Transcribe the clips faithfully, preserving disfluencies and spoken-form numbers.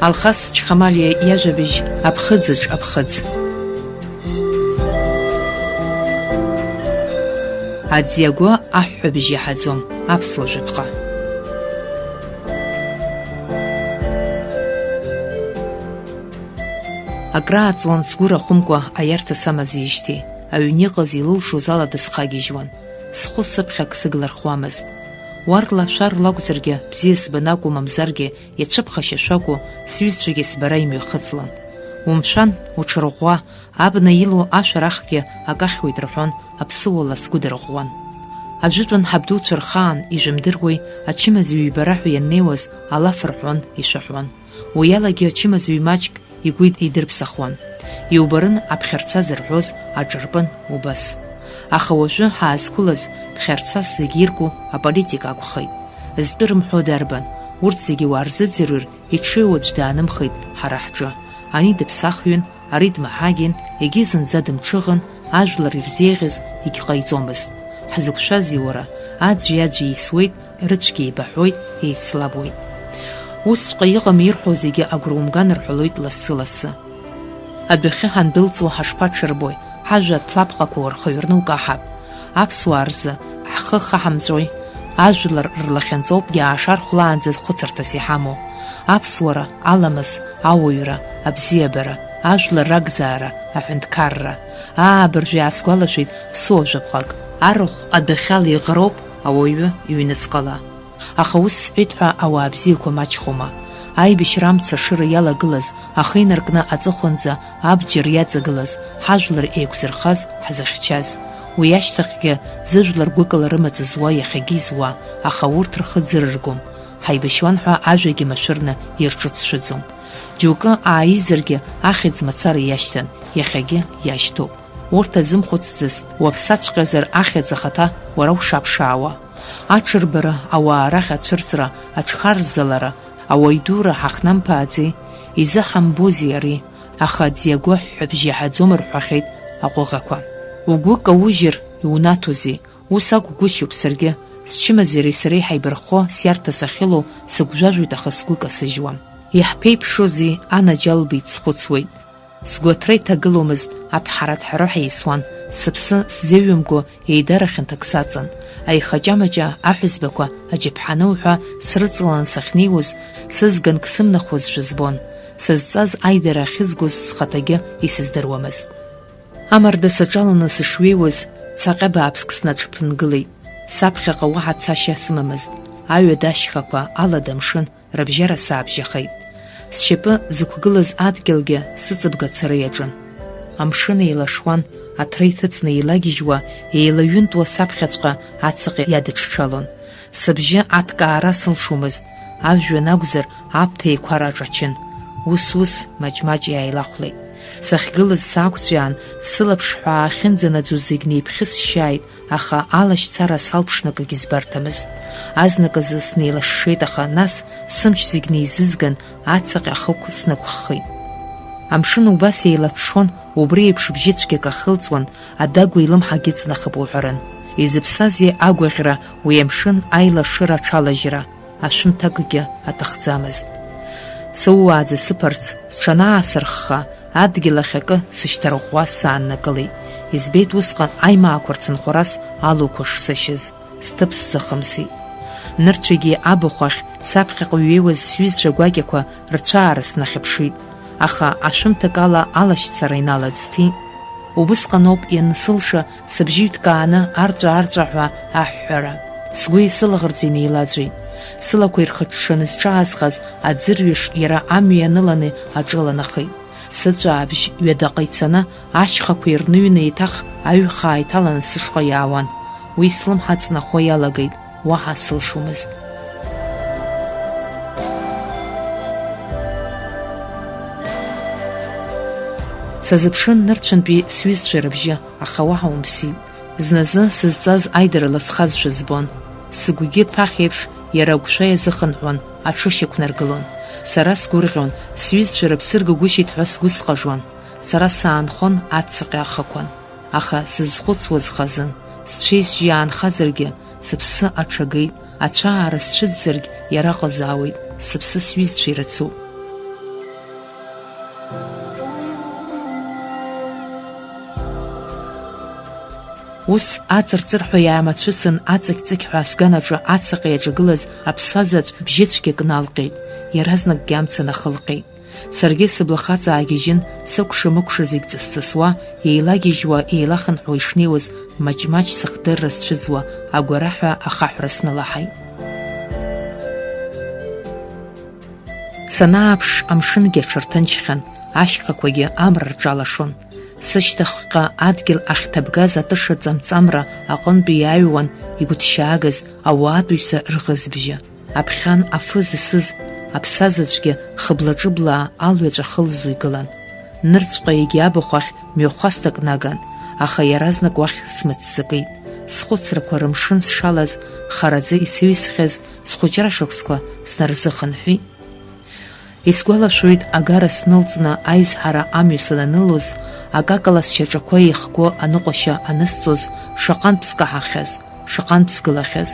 Алхас Чхамалиа иажәабжь. Аԥхыӡаҿ аԥхыӡ. Аӡиагәа аҳәҳәабжь иаҳаӡом аԥсуа жәаԥҟа. Акрааҵуан сгәы рахәымкәа аиарҭа самазижьҭеи, аҩны иҟаз илылшоз ала дысхагьежьуан. Схәы сыԥхьак сыглархуамызт. Уарла-шәарла акәзаргьы, бзиа сбанакәу мамзаргьы, иацәыԥхашьа шәакәу, сҩызцәагьы сбара имҩахыҵлан. Умшәан, уҽырӷәӷәа, абна илоу ашәарахгьы акахьуеит рҳәон, аԥсыуала сгәы дырӷәӷәон. Ажәытәан ҳабдуцәа рхаан, ижәымдыруеи, ачымазаҩ ибара ҳәа ианнеиуаз, алаф рҳәон, ишәаҳәон. Уи алагьы ачымазаҩ маҷк игәы идырԥсахуан. Иубарын аԥхьарца зырҳәоз аҿырпын убас. Аха уажәы ҳаазқәылаз ԥхьарцас зегьы ирку аполитика акәхеит. Зтәы рымҳәо дарбан, урҭ зегьы уаарзыӡырҩыр, иҽеиуа аӡә даанымхеит ҳара ҳҿы. Ани дыԥсахҩын, ари дмаҳагьын, егьи зынӡа дымҽыӷын, ажәлар ирзеиӷьыз егьҟаиҵомызт. Ҳзықәшәази уара, аӡәи-аӡәи еисуеит, рыцәгьа еибаҳәоит, еицлабуеит. Усҵәҟьа иҟам ирҳәо зегьы агәра умган рҳәалоит лассы-лассы. Адәахьы ҳандәылҵуа ҳашԥаҽырбои, ҳажәа ҭлаԥҟақәа уархаҩрны укаҳап. Аԥсуаа рзы ҳхы хаҳамҵәои? Ажәлар рлахьынҵоуп иаашархәлаанӡа хәыцырҭас иҳамоу. Аԥсуара, аламыс, ауаҩра, абзиабара, ажәлар ракзаара, аҳәынҭқарра. Аа, абыржә иаасгәалашәеит ԥсуа жәаԥҟак. Арахә адәахьала иӷроуп ауаҩы иҩныҵҟала. Аха ус сҳәеит ҳәа ауаа бзиақәа маҷхома? Аибашьра амца ашыра иалагылаз, ахы инаркны аҵыхәанӡа абџьар иаҵагылаз, ҳажәлар еиқәзырхаз, ҳзыхьчаз. Уи ашьҭахьгьы зыжәлар гәыкала рымаҵ зуа иахьагьы изуа, аха урҭ рхы ӡырыргом. Ҳаибашьуан ҳәа ажәагьы машәырны ирҿыцшәаӡом. Џьоукы ааизаргьы ахьӡ мацара иашьҭан, иахьагьы иашьҭоуп. Урҭ азымхәыцӡацт, уаԥсаҵәҟьазар ахьӡ ахаҭа уара ушаԥшаауа. Аҽырбара, ауаа рахь ацәырҵра, аҽхарззалара, ауаҩ дура ҳахнамԥааӡеи, изыҳамбозеи ари, аха аӡиагәа ҳәҳәабжь иаҳаӡом рҳәахьеит аҟәыӷақәа. Угәы каужьыр иунаҭозеи? Ус акәгәышьоуп саргьы, счымазареи сареи ҳаибарххо сиарҭа сахьылоу сыгәжәажәоит, аха сгәы касыжьуам. Иаҳԥеиԥшузеи, анаџьалбеит, схәыцуеит. Сгәы аҭра иҭагыломызт, аҭҳара-ҭҳара ҳәа еисуан, сыԥсы сзеиҩымго еидара хьанҭак саҵан. Аихаҷамаҷа аҳәызбақәа аџьаԥҳаны уҳәа срыҵалан сахьнеиуаз, сызганк сымнахуазшәа збон. Сызҵаз аидара ахьызгоз схаҭагьы исыздыруамызт. Амарда саҿаланы сышҩеиуаз, цаҟьа бааԥск снаҿаԥынгылеит. Саԥхьаҟа уаҳа цашьа сымамызт. Аҩада ашьхақәа, алада амшын, рыбжьара саабжьахеит. Сшьапы зықәгылаз адгьылгьы сыҵабга ацара иаҿын. Амшын еилашуан, аҭра иҭыҵны еилагьежьуа, еилаҩынтуа саԥхьаҵәҟьа ацаҟьа иадыҽҽалон. Сыбжьы аҭкаара сылшомызт, ажәҩан акәзар, аԥҭа еиқәара аҿачын. Ус-ус, маҷ-маҷ иааилахәлеит. Сахьгылаз саақәҵәиаан, сылаԥш ҳәаа ахьынӡанаӡоз зегь неиԥхьысшьааит, аха алашьцара салԥшны акгьы збарҭамызт. Азныказы снеилышшеит, аха нас сымч зегь неизызган, ацаҟьа ахықә снықәххит. Амшын убас еилаҽҽон, убри еиԥш бжьыцәгьак ахылҵуан, адагәа илымҳагьы ыҵнахып уҳәарын. Изыԥсази агәаӷьра уи амшын аилашыра аҽалажьра, ашәымҭакгьы аҭахӡамызт. Сыууааӡа сыԥарц, сҽанаасырхха, адгьыл ахь акы сышьҭарӷәӷәа сааннакылеит. Избеит усҟан аимаақәа рцынхәрас алуқәа шсышьыз, сҭыԥ сзыхымсит. Нырцәигьы абахә ахь саԥхьаҟа иҩеиуаз сҩызцәа гәакьақәа рцәаара снахьыԥшит, аха ашәымҭак ала алашьцара иналаӡҭит. Убысҟаноуп иансылша сыбжьы ҩҭкааны арҵәа-арҵәаҳәа аҳәҳәара. Сгәи сылаӷырӡи неилаҵәеит. Сылақәа ирхыҽҽаны зҿаазхаз аӡырҩаш иара амҩа ианыланы аҿыланахеит. Сыҵәаабжь ҩадаҟа ицаны, ашьхақәа ирныҩны еиҭах аҩхаа иҭаланы сышҟа иаауан. Уи слымҳа ҵнахуа иалагеит, уаҳа сылшомызт. Сазыԥшын нырцәынтәи сҩызцәа рыбжьы, аха уаҳа умԥсит. Зназы сызҵаз аидара ласхазшәа збон. Сыгәгьы ԥахьеиԥш иара агәшәа иазыхынҳәуан, аҽышьақәнаргылон. Сара сгәырӷьон, сҩызцәа рыԥсы ргагәышьеит ҳәа сгәы сҟажон. Сара саанхон ацаҟьа ахықәан. Аха сызхәыцуаз хазын. Сцәеижь иаанхазаргьы, сыԥсы аҽагеит, ацәаара сцәыӡзаргь иара ҟазаауеит, сыԥсы сҩызцәа ирацәоуп. Ус аҵырҵырҳәа иаамацәысын, аҵықь-ҵықьҳәа асган аҿы ацаҟьа иаҿагылаз аԥсазаҵә бжьыцәгьак налҟьеит, иаразнакгьы амца нахылҟьеит. Саргьы сыблахаҵ аагьежьын, сыкәша-мыкәша зегь ҵыс-ҵысуа, еилагьежьуа, еилахынҳәуа ишнеиуаз, маҷ-маҷ сыхдырра сцәыӡуа, агәараҳәа ахаҳәра снылаҳаит. Санааԥш, амшынгьы аҽарҭынчхьан, ашьхақәагьы амра рҿалашон. Сышьҭахьҟа адгьыл ахьҭабгаз атыша ҵамҵамра аҟынтәи иааҩуан игәыҭшьаагаз ауаатәыҩса рӷызбжьы. Аԥхьан афы зысыз аԥсазаҵәгьы хыбла-ҿыблаа алҩаҵә ахылзу игылан. Нырцәҟа егьи абахә ахь мҩахәасҭак наган, аха иаразнак уахь смыццакит. Схәыцрақәа рымшын сшалаз, хараӡа исыҩсхьаз схәыҷра шықәсқәа снарзыхынҳәит. Исгәалашәоит, агара снылҵны аизҳара амҩа сананылоз, акакала сшьаҿақәа еихго аныҟәашьа анысҵоз, шаҟантә скаҳахьаз, шаҟантә сгылахьаз.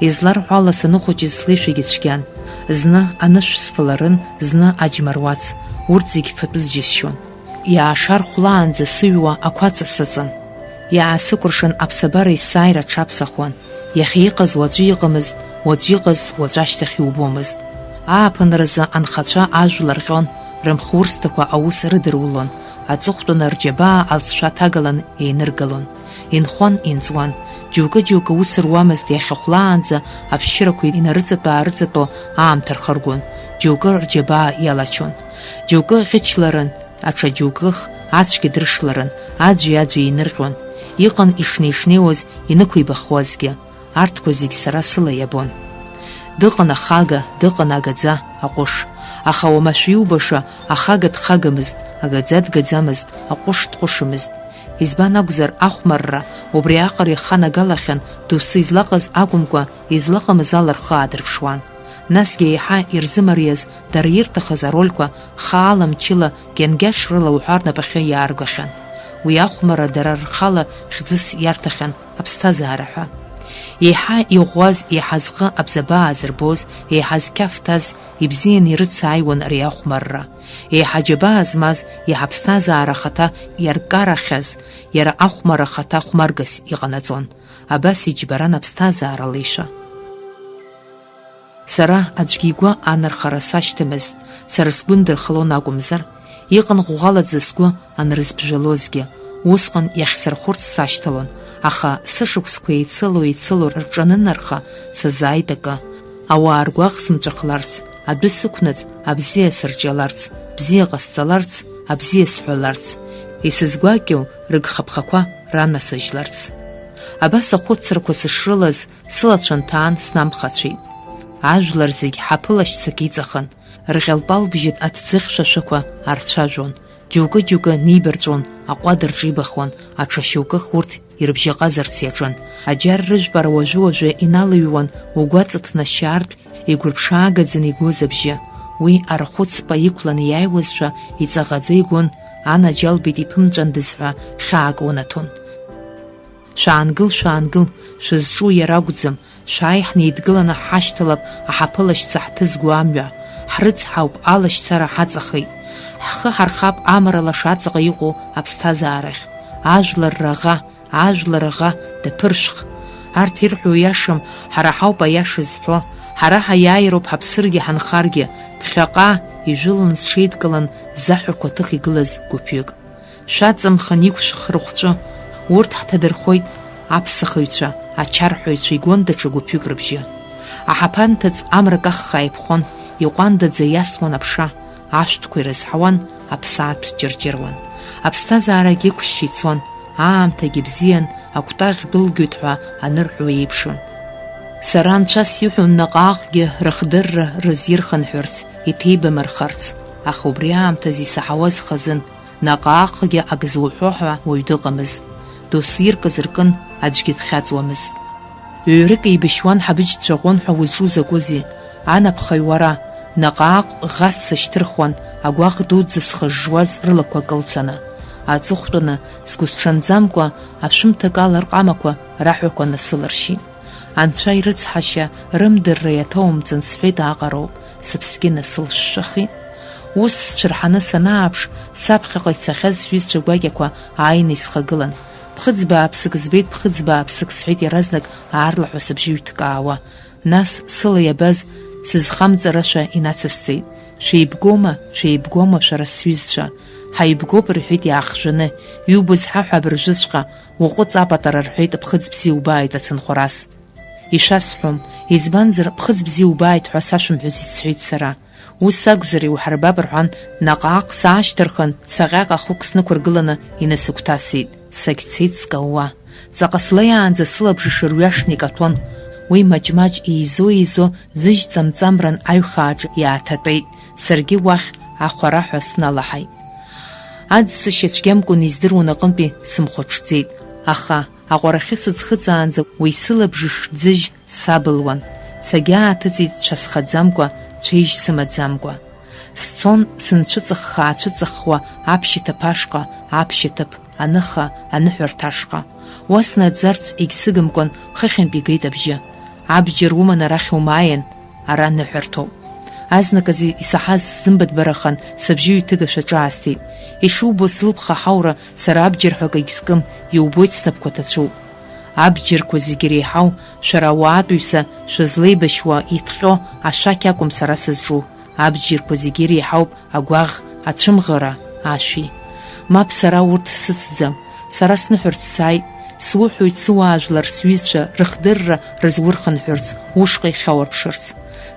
Изларҳәо ала, саныхәыҷыз слеишәагьы цәгьан. Зны анышә сфаларын, зны аџьма руац, урҭ зегь фатәыз џьысшьон. Иаашархәлаанӡа сыҩуа ақәаҵа сыҵан. Иаасыкәыршан аԥсабара есааира аҽаԥсахуан. Иахьа иҟаз уаҵәы иҟамызт, уаҵәы иҟаз уаҵәы ашьҭахь иубомызт. Ааԥынразы анхацәа ажәлар ҟьон, рымхурсҭақәа аус рыдырулон, аҵыхәтәаны рџьабаа алҵшәа ҭагалан еиныргалон. Инхон, инҵуан. Џьоукы-џьоукы ус руамызт, иахьа хәлаанӡа ашәшьырақәа инарыҵатәа-аарыҵатәо аамҭа рхыргон, џьоукы рџьабаа иалачон. Џьоукы ӷьычларын, аҽа џьоукых ацәгьа дрышларын, аӡәи-аӡәи инырҟьон. Иҟан ишнеи-шнеиуаз инықәибахуазгьы. Арҭқәа зегь сара сыла иабон. Дыҟан ахага, дыҟан агаӡа, аҟәыш. Аха уамашәа иубаша, ахага дхагамызт, агаӡа дгаӡамызт, аҟәыш дҟәышымызт. Избан акәзар, ахәмарра, убри аҟара иханагалахьан, доусы излаҟаз акәымкәа, излаҟамыз ала рхы аадырԥшуан. Насгьы еиҳа ирзымариаз, дара ирҭахыз арольқәа хаала мчыла гьангьаҿрыла уҳәа рнапахьы иааргахьан. Уи ахәмарра дара рхала хьӡыс иарҭахьан аԥсҭазаара ҳәа. Еиҳа иӷәӷәаз, еиҳа зхы абзабаа азырбоз, еиҳа зқьаф ҭаз, ибзианы ирыцааиуан ари ахәмарра. Еиҳа џьабаа змаз, еиҳа аԥсҭазаара ахаҭа иаркарахьаз, иара ахәмарра ахаҭа хәмаргас иҟанаҵон. Абас иџьбаран аԥсҭазаара леишәа. Сара аӡәгьы игәы анархара сашьҭамызт, сара сгәы ндырхалон акәымзар, иҟан ӷәӷәалаӡа сгәы анрызԥжәалозгьы, усҟан иахьсырхәырц сашьҭалон, аха сышықәсқәа еицыло-еицыло рҿанынарха, сазааит акы. Ауаа ргәаӷ сымҵәахларц, адәы сықәнаҵ, абзиа сырҿиаларц, бзиа ҟасҵаларц, абзиа сҳәаларц, исызгәакьоу рыгхаԥхақәа ранасыжьларц. Абас ахәыцрақәа сышрылаз, сылацәа нҭаан снамхацәеит. Ажәлар зегь ҳаԥылашьцак иҵахын, рҟьалпалбжьы аҭӡы хьшәашәақәа арцәажәон, џьоукы-џьоукы нибарҵәон, аҟәада рҿибахуан, аҽа шьоукых урҭ ирыбжьаҟазарц иаҿын. Аџьар рыжәпара уажәы-уажәы иналыҩуан, угәаҵа ҭнашьа аартә игәырԥшаагаӡаны игоз абжьы. Уи арахәыцпа иқәланы иааиуазшәа иҵаӷаӡа игон, анаџьалбеит иԥымҵәандаз ҳәа хьаак унаҭон. Шәаангыл, шәаангыл, шәызҿу иара акәӡам, шәааи, ҳнеидгыланы ҳашьҭалап аҳаԥылашьца ҳҭызго амҩа, ҳрыцҳауп, алашьцара ҳаҵахеит. Ҳхы ҳархап амра лаша аҵаҟа иҟоу аԥсҭазаарахь. Ажәлар раӷа, ажәлар аӷа, даԥыршәх. Арҭ ирҳәо иашам, ҳара ҳауп аиаша зҳәо, ҳара ҳаиааироуп ҳаԥсыргьы ҳанхаргьы, ԥхьаҟа ижәылон зҽеидкылан заҳәақәа ҭых игылаз гәыԥҩык. Шәаҵамхан иқәшәх рыхәҵәы, урҭ ҳҭадырхоит, аԥсахыҩцәа, ачарҳәаҩцәа игон даҽа гәыԥҩык рыбжьы. Аҳаԥанҭыҵ амра каххаа иԥхон, иҟәандаӡа иасуан аԥша, ашәҭқәа ирызҳауан, аԥсаатә ҷырҷыруан. Аԥсҭазаарагь ықәшьшьы ицон, аамҭагьы бзиан, акәтаӷь былгоит ҳәа анырҳәо еиԥшын. Сара анцәа сиҳәон наҟ-ааҟгьы рыхдырра рызирхынҳәырц, иҭеибамырхарц, аха убри аамҭаз исаҳауаз хазын, наҟ-ааҟгьы ак зуҳәо ҳәа уаҩ дыҟамызт. Доусы иркыз ркын, аӡәгьы дхьаҵуамызт. Ҩрык еибашьуан ҳабыџьҵәаҟьон ҳәа узҿу закәызеи? Анапхаҩ уара, наҟ-ааҟ ӷас сышьҭырхуан, агәаӷ дуӡӡа схыжжуаз рылақәа кылцаны. Аҵыхәтәаны, сгәысҽанӡамкәа, ашәымҭак ала рҟамақәа раҳәақәа насыларшьит. Анцәа ирыцҳашьа, рымдырра иаҭоумҵан, сҳәеит аҟароуп, сыԥсгьы насылшәшәахеит. Ус сцәырҳаны санааԥш, саԥхьаҟа ицахьаз сҩызцәа гәакьақәа ааины исхагылан. Ԥхыӡ бааԥсык збеит, ԥхыӡ бааԥсык, сҳәеит иаразнак аарлаҳәа сыбжьы ҩҭкаауа. Нас сыла иабаз сызхамҵарашәа инацысҵеит. Шәеибгоума, шәеибгоума, шәара сҩызцәа? Ҳаибгоуп, рҳәеит иаахжәаны, иубоз ҳаҳәа абыржәыҵәҟьа, уаҟәыҵ апатара, рҳәеит, ԥхыӡ бзиа убааит ацынхәрас. Ишәасҳәом, избанзар, ԥхыӡ бзиа убааит ҳәа сашәымҳәаӡеит, сҳәеит сара. Ус акәзар, иуҳарбап, рҳәан, наҟ-ааҟ саашьҭырхын, цаҟьак ахықә снықәыргыланы инасыгәҭасит. Сагьцеит скаууа. Ҵаҟа слеиаанӡа сылабжыш рҩашны икаҭәон. Уи маҷ-маҷ еизо-еизо зыжь ҵамҵамран аҩхааҿ иааҭатәеит. Саргьы уахь ахәараҳәа сналаҳаит. Аӡсашьа цәгьамкәан издыруан аҟынтәи сымхәаҽӡеит, аха аҟәарахьы сыӡхыҵаанӡа уи сылабжыш ӡыжь сабылуан, сагьааҭыҵит цәа схаӡамкәа, цәеижь сымаӡамкәа. Сцон сынцәыҵыхха-аацәыҵыххуа аԥшьаҭыԥ ашҟа, аԥшьаҭыԥ, аныха, аныҳәарҭа ашҟа. Уа снаӡарц егьсыгымкәан, хыхьынтә игеит абжьы. Абџьар уман арахь умааин, ара ныҳәарҭоуп. Азныказы исаҳаз сзымбатәбарахан, сыбжьы ҩҭыгашәа ҿаасҭеит. Ишубо, сылԥха аҳаура сара абџьар ҳәа акагь зкым, иубоит снапқәа ҭацәуп. Абџьарқәа зегьы реиҳау шәара ауаатәыҩса шәызлеибашьуа иҭҟьо ашәақь акәым сара сызҿу, абџьарқәа зегьы реиҳауп агәаӷ, ацәымӷара, ашәи. Мап, сара урҭ сыцӡам, сара сныҳәарц сааит, суҳәоит, сыуаажәлар, сҩызцәа рыхдырра рызурхынҳәырц, ушҟа ихьауарԥшырц.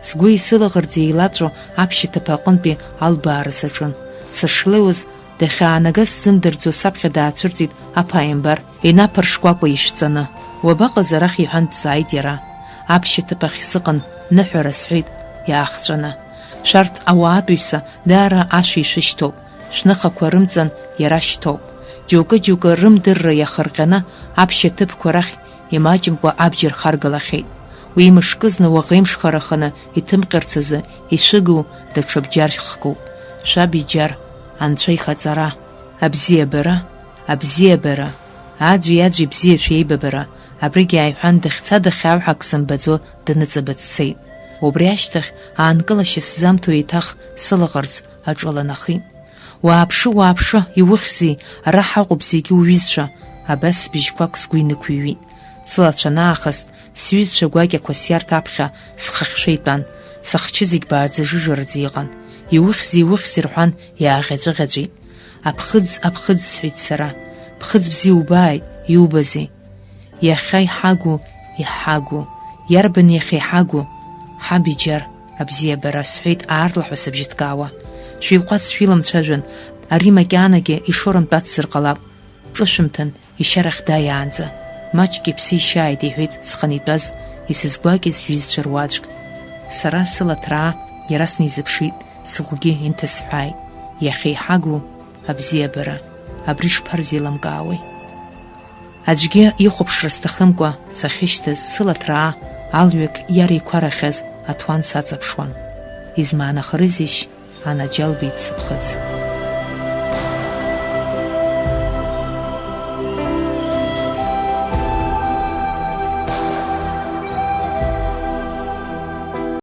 Сгәи сылаӷырӡи еилаҵәо аԥшьаҭыԥ аҟынтәи албаара саҿын. Сышлеиуаз, дахьаанагаз сзымдырӡо саԥхьа даацәырҵит аԥааимбар, инаԥыршкәакәа ишәҵаны. Уабаҟаз арахь, иҳәан дҵааит иара. Аԥшьаҭыԥ ахь сыҟан, ныҳәара сҳәеит, иаахҵәаны. Шәарҭ ауаатәыҩса даара ашәа ишәышьҭоуп, шәныхақәа рымҵан иара шьҭоуп. Џьоукы-џьоукы рымдырра иахырҟьаны аԥшьаҭыԥқәа рахь имаҷымкәа абџьар харгалахьеит. Уи мышкызны уаӷеимшхараханы иҭымҟьарц азы ишәыгу даҽа бџьар хкуп. Шәабиџьар, анцәа ихаҵара, абзиабара, абзиабара, аӡәи-аӡәи бзиа шәеибабара, абригь ааиҳәан, дахьца-дахьаауҳак сымбаӡо дныҵаба дцеит. Убри ашьҭахь аанкылашьа сзамҭо еиҭах сылаӷырӡ аҿыланахит. Уааԥшы, уааԥшы, иухьзеи, ара ҳаҟоуп зегьы уҩызцәа, абас бжьқәак сгәы инықәыҩит. Сылацәа анаахыст, сҩызцәа гәакьақәа сиарҭ аԥхьа схыхьшәа итәан, сыхчы зегь бааӡажыжараӡа иҟан. Иухьзеи, иухьзеи рҳәан, иааӷьаҵәыӷьаҵәит. Аԥхыӡ, аԥхыӡ, сҳәеит сара. Ԥхыӡ бзиа убааит, иубазеи? Иахьа иҳагу, иҳагу. Иарбан иахьа иҳагу? Ҳабиџьар, абзиабара, сҳәеит аарлаҳәа сыбжьы ҭкаауа. Шәиҟәац шәиламцәажәан, ари макьанагьы ишоурантә ацзар ҟалап. Ҿышәымҭан, ишьарахь дааиаанӡа. Маҷк иԥсы ишьааит, иҳәеит сханы итәаз, исызгәакьаз сҩызцәа руаӡәк. Сара сыла ҭраа, иара снеизыԥшит, сыгәгьы инҭысҳәааит. Иахьа иҳагу абзиабара, абри шԥарзеилымкаауеи? Аӡәгьы ихәаԥшра сҭахымкәа сахьышьҭаз, сыла ҭраа алҩақ иара иқәарахьаз аҭуан саҵаԥшуан. Измаанахарызеишь, анаџьалбеит сыԥхыӡ.